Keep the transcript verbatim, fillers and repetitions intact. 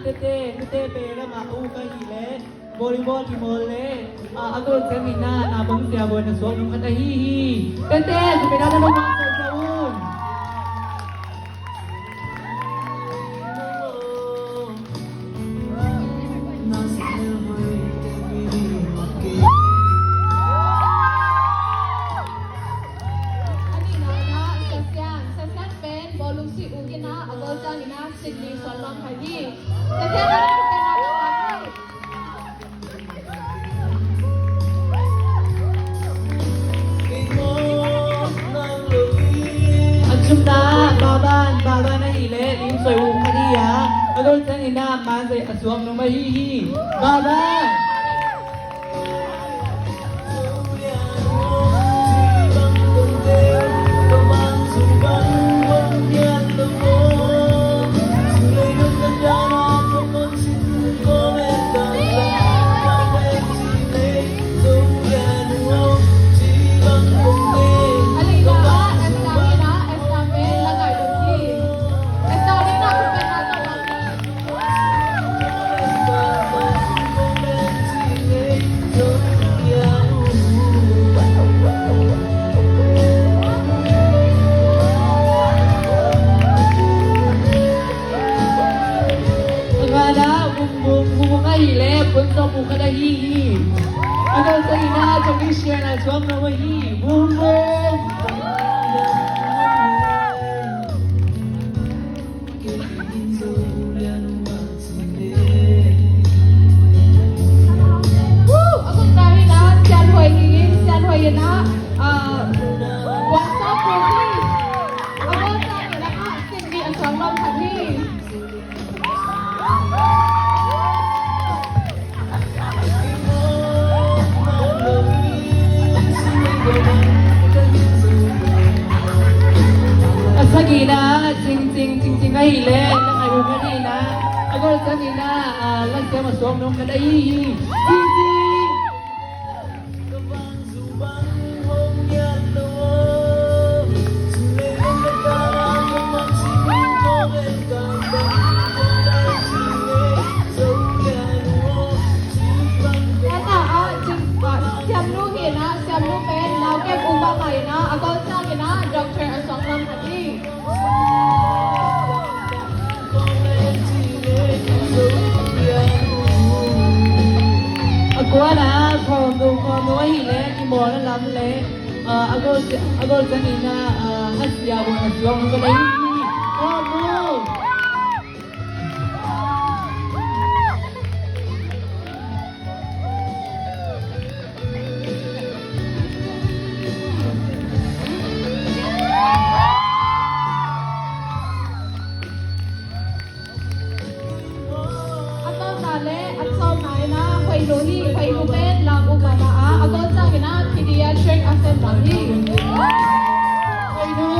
Tete, Tete pen amah a uk ahih leh volleyball kimawl leh a, a gol ciangin ah naupang siavuan a suak nung khat ahi hi. Tete, Tete pen amah nung mah suak un. A nihna ah Sasian, Sasian pen bawlung si uk in ah a gol ciangin ah Sydney suan lawm khat hi. Sasian pen a gol ciangin ah a thumna Baban, Baban ahih leh lim suai uk khat hi a, a gol ciangin ah man zai a suak nung ahi hi. Baban. Ngana, bum bum, bum bum ahih leh puan sawm bum khat ahi hi. A gol ciangin ah Jagdish Sharma suak nung ahi. Bum bum. Woo! A gol ciangin ah Sian Huai hi, Sian Huai in ah, ah, puan sawm bum hi. A gol ciangin ah Sydney a suak lawm khat hi. A sagihna Cing Cing, Cing Cing ahih leh la ngai uk ahih na, a gol ciangin ah, ah, la siam a suak nung khat ahi hi. Cing Cing. Siamnu hi na, Siamnu pen nau kep upa hi na, a gol ciangin ah doctor a suak lawm khat hi. A kuana khawm nu, khawm nu ahih leh kimawl a lam leh, ah, a gol, a gol ciangin ah, ah, a siavuan a suak nung khat ahi hi. Khawm nu. A tawpna le a tawpna in ah Huai nu hi. Huai nu pen lam upa hi a, a gol ciangin ah pediatric a sem lam hi. Huai nu.